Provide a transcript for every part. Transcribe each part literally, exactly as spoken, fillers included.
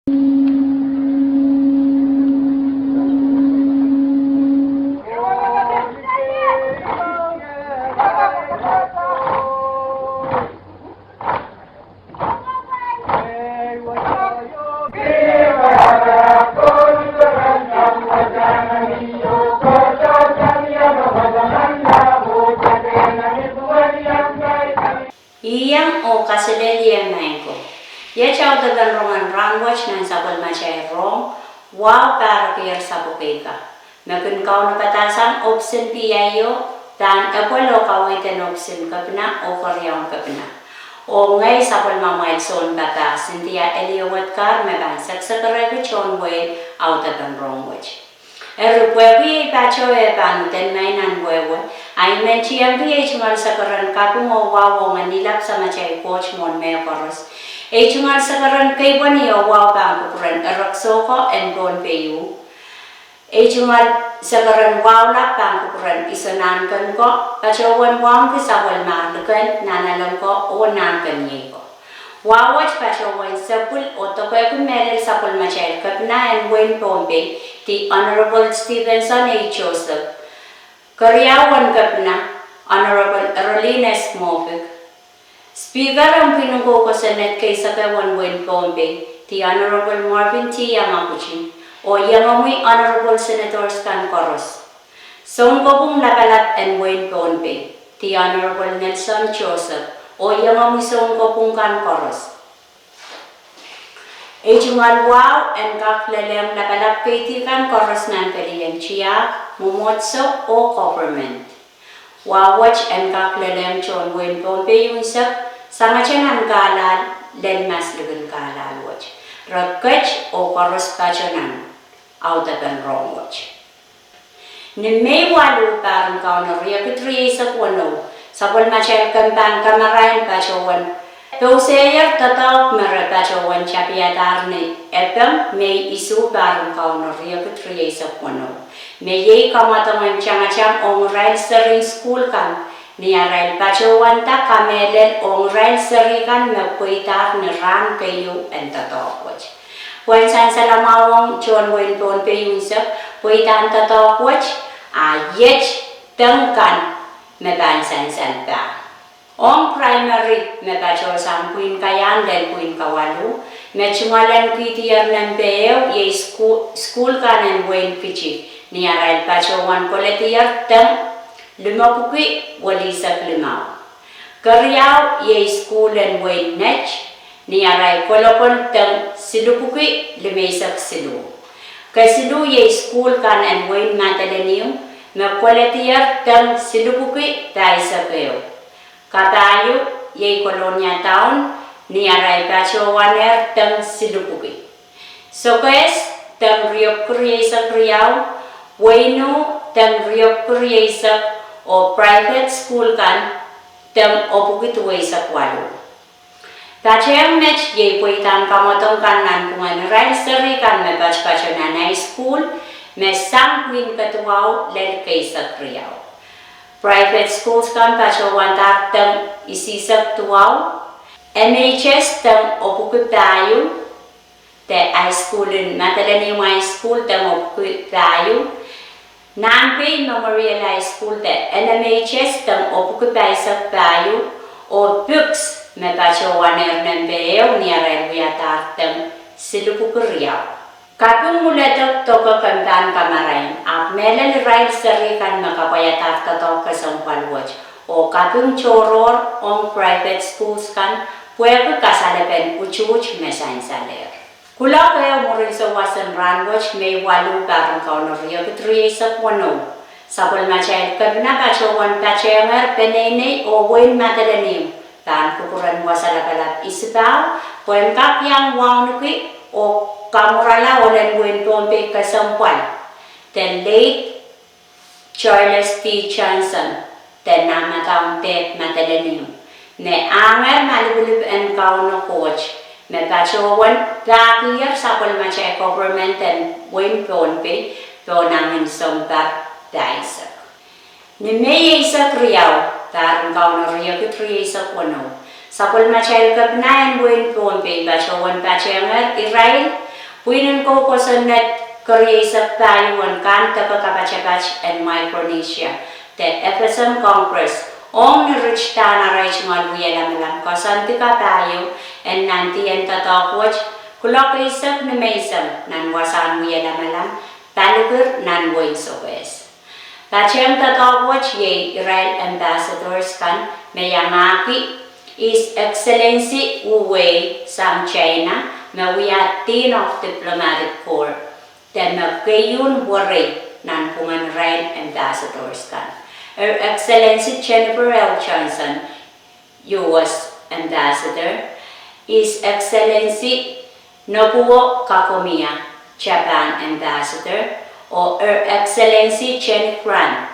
Iang oh kaselehlie maing ko. Iet audepen rongen rahnwet nan sapwellimatail rong, wahu pahrekier sapwokei ka. Me kin kaunopada sang ohpis en P I O, pahn epwel oh kaweid en ohpis en kepina oh keriaun kepina. Oh ngehi sapwellimamwail sounpapah Cynthia Eliowet Carr me pahn seksekerehki tohn wehi audepen rong wet. Eri pwehki ei patoh eh pahn uden maing nan wehwe, I men tiengki ei tungoal sekeren kaping oh wahu ong Ngehnilap Samatail Koht mwohn mehkoaros. Ei tungoal sekeren keipweni oh wahu pahn kupwuren erekiso ko en Pohnpei uh. Ei tungoal sekeren wahu lap pahn kupwuren iso nahnken ko, patohwan wauneki sapwellimahr liken, nahnalek ko oh nahnken iei ko. Wahu wet patohwan sepwil oh dokedoke mehlel sapwellimatail kepina en wehin Pohnpei, The Honorable Stevenson A. Joseph, keriau en kepina, Honorable Earlene S. Moffitt, Speaker en pwihn en koukoa Senate keisekehwen wehin Pohnpei, The Honorable Marvin T. Yamaguchi, oh iengomwi Honorable Senators kan koaros. Sounkopwung lapalap en wehin Pohnpei, The Honorable Nelson Joseph, oh iengomwi sounkopwung kan koaros. Ei tungoal wahu en kak lelehng lapalap keidi kan koaros nan pelien tiahk, mwomwohdiso oh government. Wahu wet en kak lelehng tohn wehin Pohnpei unsek, sangete nan kahlahl lel maslikin kahlahl wet. Re ket oh koaros patoh nan audepen rong wet. Ni Mei waluh, pahr en Kauno riekid rieisek weneu, sapwellimatail kempahn kamarain patohwan pousehier doadoahk me re patohwan tapihadahr ni Epeng, Mei isuh, pahr en Kauno riekid rieisek weneu. Me iei kamwadongen tangatang ong irail serihn sukuhl kan, ni arail patohwanda kamehlel ong irail seri kan me pweidahr ni rahn keieu en doadoahk wet. Pwehn sansal mwahu ong tohn wehin Pohnpei unsek, pweidahn doadoahk wet, a iet deng kan me pahn sansal pah. Ong primary me patohsang pwihn kaiahn lel pwihn kawalu, me tungoal en kihdier nempe ehu iei suku-, sukuhl kan en wehin Fiji, ni arail patohwan koledier deng limepwuki welihsek limau. Keriau iei sukuhl en wehin Net, ni arail kolokol deng silipwuki limeisek siluh. Kesiluh iei sukuhl kan en wehin Madolenihmw, me koledier deng silipwuki pahisek ehu. Kapahieu iei Kolonia Town, ni arail patohwanehr deng silipwuki. Sokehs deng riepwuki rieisek riau, Weinu deng riepwuki rieisek, oh private sukuhl kan deng epwuki duweisek waluh. Patehng met iei pweidahn kamwadong kan nanpwungen irail seri kan me patopato nan high school, me sang pwihn kaduwahu lel keisek riau. Private schools kan patohwandahr deng isihsek duwau, M H S deng epwuki pahieu, de high school en Madolenihmw High School deng epwuki pahieu, Nahnpei Memorial High School de N M H S deng epwuki pahisek pahieu, oh PICS me patohwanehr nempe ehu ni arail wiadahr deng silipwuki riau. Kaping mwuledek doke kempahn kamarain, ahpw mehlel irail seri kan me kapwaiadahr doadoahk kesempwal wet, oh kaping tohrohr ong private schools kan, pwehki kasalepen utuht me sansalehr. Kuloak ehu mwurin souwas en rahnwet, Mei waluh, pahr en Kauno riekid rieisek weneu, sapwellimatail kepina patohwan patehngehr peneinei oh wehin Madolenihmw pahn kupwuren wasa lapalap isipahu, pwehn kak iang wauneki oh kamwurala ohlen wehin Pohnpei kesempwal, de late Charles T. Johnson, de nah madaun Deb Madolenihmw, me ahngehr malipilip en Kauno Koht, me patohwan pahkier sapwellimatail government en wehin Pohnpei pohn angin sounpar pahisek. Ni Mei eisek riau, pahr en Kauno riekid rieisek weneu, sapwellimatail kepina en wehin Pohnpei patohwan patehngehr irail Pwihn en Koukosonned kerieisek pahieu en Kahn Depe Kapatapat en Micronesia, de FSM Congress, ong ni ritidahn arail tungoal wie lamalam koasoandi kapahieu en nandien doadoahk wet, kuloak eisek nimenseng nan wasahn wie lamalam, palikir nan wein Sokehs. Patehng doadoahk wet iei irail ambassadors kan me iangahki His Excellency Wu Wei sang China, me wia Dean of Diplomatic Corps, de me keieun werei nanpwungen irail ambassadors kan: Her Excellency Jennifer L. Johnson, U S Ambassador, His Excellency Nobuo Kagomiya, Japan Ambassador, oh Her Excellency Jenny Grant,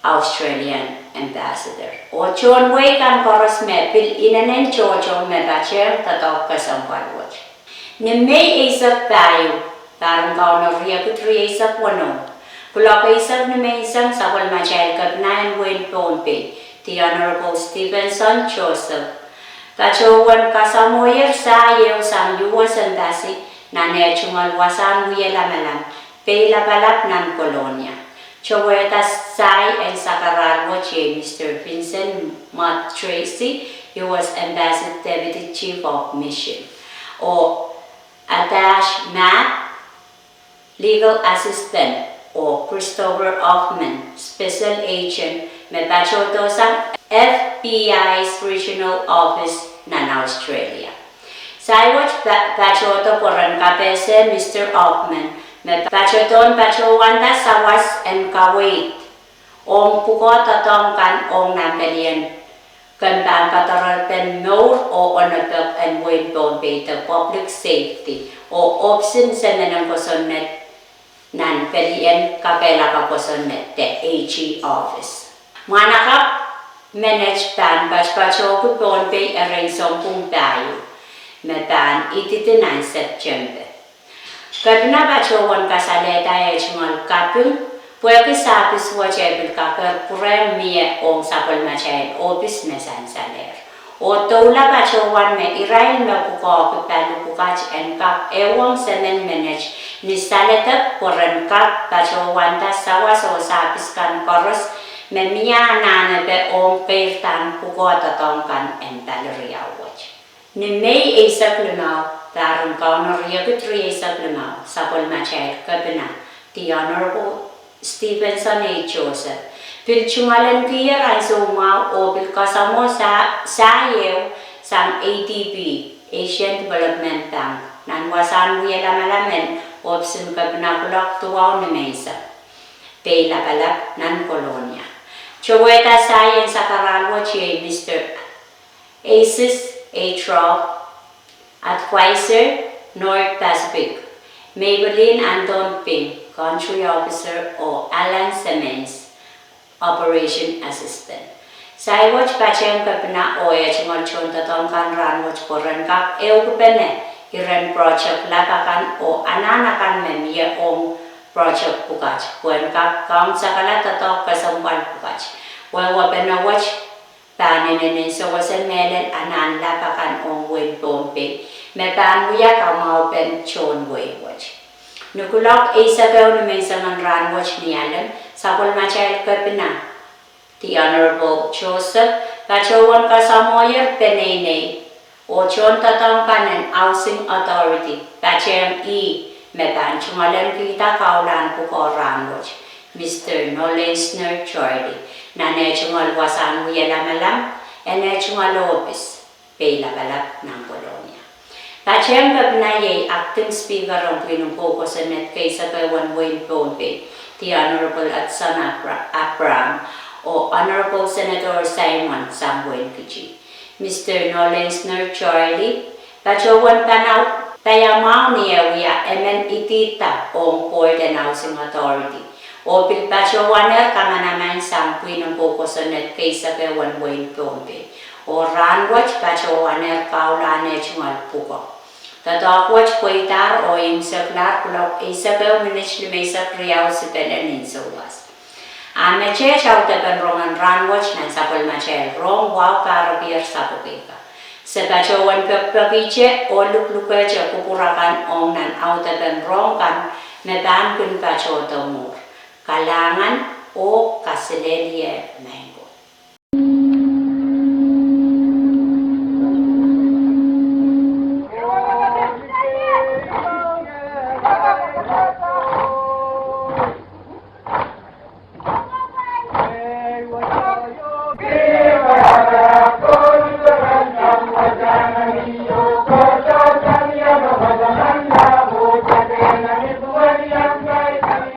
Australian Ambassador, oh tohn wehi kan koaros me pil inenen tohto me patehng doadoahk kesempwal wet. Ni Mei eisek pahieu, pahr en Kauno riekid rieisek weneu, kuloak eisek nimenseng, sapwellimatail Kepina en wehin Pohnpei, The Honorable Stevenson Joseph, patohwan kasamwohier sai ehu sang U S Embassy nan eh tungoal wasahn wie lamalam, Peilapalap nan Kolonia. Towehda sai en sakarail wet iei Mister Vincent Mott Tracy, U S Embassy Deputy Chief of Mission, oh Atash Mack, Legal Assistant, oh Christopher Hoffman, Special Agent, me patohdo sang FBI's Regional Office nan Australia. Sai wet pa- patohdo pwe ren kapehse Mister Hoffman me patohdohn patohwanda sawas en kaweid ong pwukoa doadoahk kan ong nan pelien kempein kadoarepen mour oh onopek en wehin Pohnpei de Public Safety oh ohpis en semen en kosonned nan pelien kakehlaka kosonned de AG Office. Mwahnakapw menet pahn patopatohki Pohnpei erein sounpwong pahieu, me pahn ididi nan Septempe. Kepina patohwan kasalehda eh tungoal kaping pwehki sahpis wet eh pil kakehr pwurehng mie ong sapwellimatail ohpis me sansalehr, oh doula patohwan me irail me pwukoahki pali pwukat en kak ehuong semen menet ni saledek pwe ren kak patohwanda sawas oh sahpis kan koaros me mie anahnepe ong keirdahn pwukoa doadoahk kan en pali riau wet. Ni Mei eisek limau, pahr en Kauno riekid rieisek limau, sapwellimatail Kepina, The Honorable Stevenson A. Joseph, pil tungoalenkier ansou mwahu oh pil kasamwo sa- sai ehu sang ADB, Asian Development Bank, nan wasahn wie lamalam en ohpis en Kepina kuloak duwau nimenseng, Peilapalap nan Kolonia. Towehda sai en sakarail wet iei Mister Asis A. Trop, Advisor, North Pacific, Maybelline Anton Ping, Country Officer, oh Alan Simmons, Operation Assistant. Sai wet patehng Kepina oh eh tungoal tohndoadoahk kan rahnwet pwe ren kak ehukipene iren project lap akan oh anahn akan me mie ong project pwukat pwehn kak kaunsekala doadoahk kesempwal pwukat. Wehwehpene wet pahn inenen sewese mehlel anahn lap akan ong wehin Pohnpei me pahn wia kamwahupen tohn wehi wet. Ni kuloak eisek ehu nimenseng en rahnwet ni Alem, sapwellimatail Kepina, The Honorable Joseph, patohwan kasamwohier peneinei oh tohndoadoahk kan en Housing Authority, patehng ih me pahn tungoalenkihda kaulahn pwukoa rahnwet, Mister Nolensner Charlie, nan eh tungoal wasahn wie lamalam en eh tungoal ohpis, Peilapalap nan Kolonia. Patehng Kepina iei Acting Speaker en pwihn en kou kosonned keisekehwen wehin Pohnpei, The Honorable Hudson Abra- Abraham, oh Honorable Senator Simon sang wehin Kiti. Mister Nolensner Charlie patohwan paiamwahu ni eh wia emen idihda ong Board en Housing Authority, oh pil patohwanehr kamanaman sang pwihn en kou kosonned keisekehwen wehin Pohnpei, oh rahnwet patohwanehr kaulahn eh tungoal pwukoa. Doadoahk wet pweidahr oh imwseklahr kuloak eisek ehu minit limeisek riau sipele nin souwas. A mehteiet audepen rongen rahnwet nan sapwellimatail rohng wahu kahrekier sapwekika. Se patohwan pekipekihte oh luklukehte kupwur akan ong nan audepen rohng kan me pahn kin patohdo mwuhr. Kalahngan oh kaselehlie maing ko.